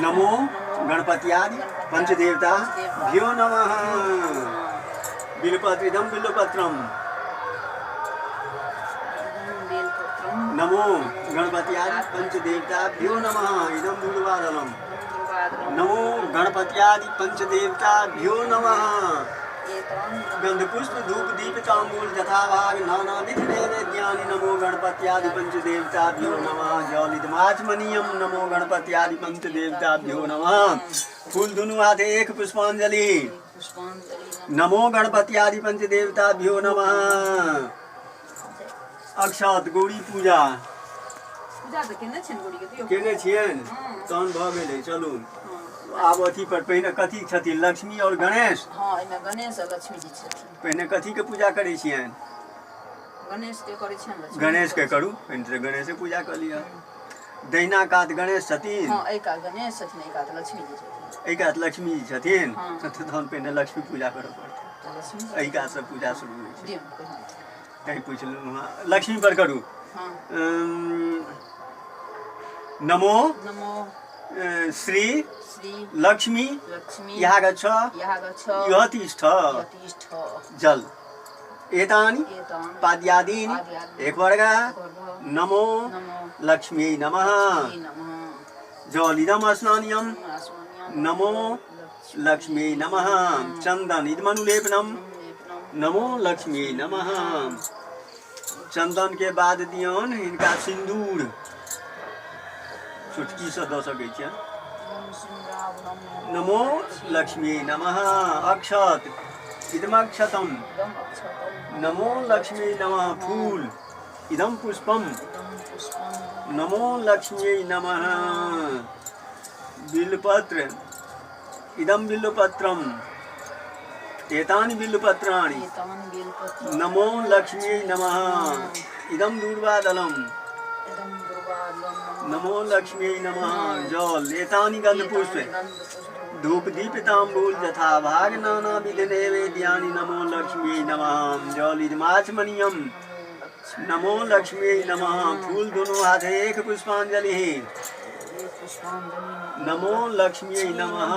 नमो गणपत्यादि पंचदेवता भ्यो नमः। बिलपत्र इदम बिल्वपत्रम। नमो गणपत्यादि पंचदेवताभ्यो नमः। इदम दूर्वादलम। नमो गणपत्यादि पंचदेवताभ्यो नमः। गंधपुष्प धूप दीप तांबूल यथाभाग नानाविध नैवेद्यानि नमो गणपत्यादि पंचदेवताभ्यो नमः। जलिदमाचमनीयम नमो गणपत्यादि पंचदेवताभ्यो नमः। फूल दुनू हाथे एक पुष्पांजलि। नमो गणपत्यादि पंचदेवताभ्यो नमः। अक्षत गौरी पूजा पूजा तऽ केने छियनि गौरी के दियौ। केने छियनि? हँ। तहन भऽ गेलै। चलू, हँ। आब अथी पर पहिने कथी छथिन, लक्ष्मी और गणेश? हँ, एहिमे गणेश आ लक्ष्मी जी छथिन। पहिने कथी के पूजा करै छियनि? गणेश के करै छियनि, लक्ष्मी। गणेश के करू पहिने, तऽ गणेशे पूजा कऽ लिअ। दहिना कात गणेश छथिन? हँ, एहि कात गणेश छथिन, एहि कात लक्ष्मी जी छथिन। एहि कात लक्ष्मी जी छथिन? हँ। तऽ तहन पहिने लक्ष्मी पूजा करऽ पड़तै। तऽ लक्ष्मी जी एहि कातसँ पूजा शुरू होइ छै। दियौ पहिने। तैँ पूछि लेलहुँ हँ। लक्ष्मी पर करू। हँ। नमो नमो श्री श्री लक्ष्मी लक्ष्मी इहा गच्छ इहा गच्छ इह तिष्ठ इह तिष्ठ। जल एतानि एतानि पाद्यादीनि पाद्यादीनि एक वर्ग एकवर्ग नमो नमो लक्ष्मी नमः। लक्ष्मी नमः। जलिदम स्नानियम आसमानियम नमो लक्ष्मी नमः। चंदन इदमनुलेपनम नमो लक्ष्मी नमः। चंदन के बाद दियौन हिनका सिन्दूर, चुटकी से दऽ सकै छियनि। नमो लक्ष्मी नमः। अक्षत इदमक्षतम नमो लक्ष्मी नमः। फूल इदम पुष्पम नमो लक्ष्मी नमः। बिल्वपत्र इदम बिल्वपत्रम एतानि बिल्वपत्राणि नमो लक्ष्मी नमः। इदम दूर्वादलम नमो लक्ष्मी नमः। जल एतानि गंधपुष्प धूप दीप तांबूल यथा भाग नाना विध नैवेद्यानि नमो लक्ष्मी नमः। जल इदमाचमनीयम नमो लक्ष्मी नमः। फूल दोनों हाथ एक पुष्पांजलि नमो लक्ष्मी नमः।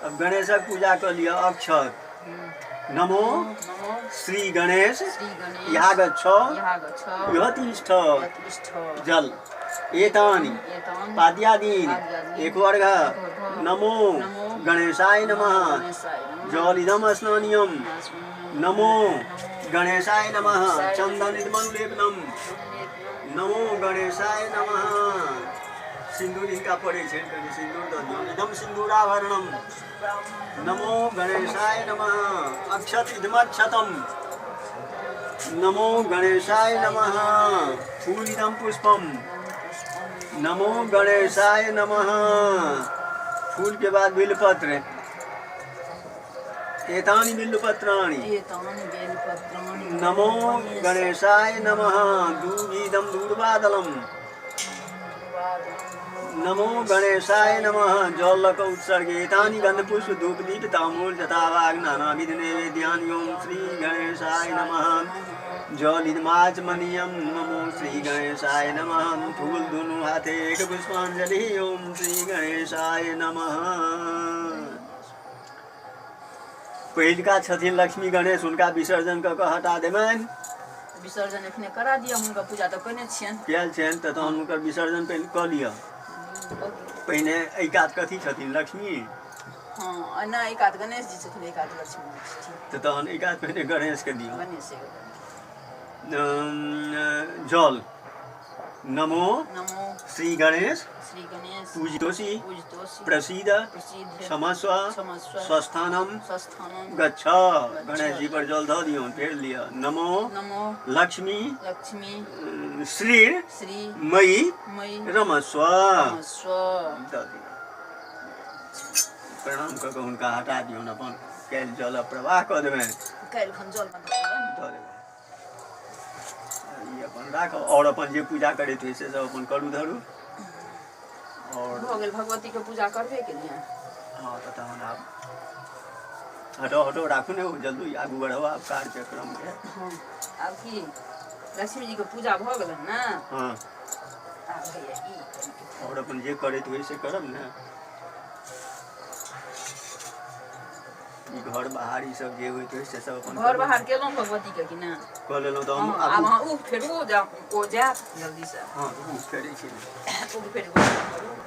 अब गणेशक पूजा कऽ लिअ। अक्षत नमो श्री गणेश इहा गच्छ इह तिष्ठ। जल एतानि पाद्यादीनि एक वर्ग नमो गणेशाय नमः। जल इदम स्नानियम नमो गणेशाय नमः। चंदन इदमनुलेपनम नमो गणेशाय नमः। सिन्दूर हिनका पड़ै छनि, कनि सिन्दूर दऽ दियौन। इदम सिन्दूराभरणम नमो गणेशाय नमः। अक्षत इदमक्षतम नमो गणेशाय नमः। फूल इदम पुष्पम नमो गणेशाय नमः। फूल के बाद बिलपत्र एतानि बिल्वपत्राणि नमो गणेशाय नमः। दूभिदं दूर्वादलम नमो गणेशाय नमः। जल लऽ कऽ उत्सर्ग एतानि गन्धपुष्प धूप दीप ताम्बूल जथाभाग नानाविध नैवेद्यानि ओम श्री गणेशाय नमः। जल इदमाचमनीयम नमो श्री गणेशाय नमः। फूल दुनू हाथे एक पुष्पांजलि ओम श्री गणेशाय नमः। पहिलका छथिन लक्ष्मी गणेश, हुनका विसर्जन कऽ कऽ हटा देबनि। विसर्जन एखने करा दिअ, हुनका पूजा तऽ केने छियनि। कयल छनि तऽ तहन हुनकर विसर्जन पहिने कऽ लिअ। पहिने एहि कात कथी छथिन, लक्ष्मी? हँ, नहि, एहि कात गणेश जी छथिन, एहि कात लक्ष्मी जी छथिन। तऽ तहन एहि कात पहिने गणेशके दियौ। गणेश। जल नमो नमो श्री गणेश श्री गणेश पूजितोषि पूजितोषि प्रसीद प्रसिद्ध क्षमस्व क्षमस्व स्वस्थानम स्वस्थानम गच्छ। गणेश जी पर जल धऽ दियौन, फेर लिअ। नमो नमो लक्ष्मी लक्ष्मी श्री श्री मयि मयि रमस्व रमस्व। दऽ दियौ। प्रणाम कऽ कऽ हुनका हटा दियौन। अपन काल्हि जल प्रवाह कऽ देबनि। काल्हि खन जल बन्द कऽ देबनि। दऽ देबनि। ई अपन राखब आओर अपन जे पूजा करैत होइ से सब अपन करू धरू। आओर भऽ गेल, भगवतीके पूजा करबे केलियै। हँ, तऽ तहन आब हटो हटो, राखू ने ओ, जल्दी आगू बढ़ाउ आब कार्यक्रमके। हँ, आब की, लक्ष्मी जीके पूजा भऽ गेलनि ने? हँ। आब होइए ई कनिके। आओर अपन जे करैत होइ से करब ने। ई घर बाहर ई सब जे होइत होइ से सब अपन घर बाहर केलहुँ भगवती के कि नहि? कऽ लेलहुँ तऽ हम। हँ, आब अहाँ उख फेरू, जा ओ जायत जल्दीसँ। हँ, उख फेरै छी। उख फेर करू।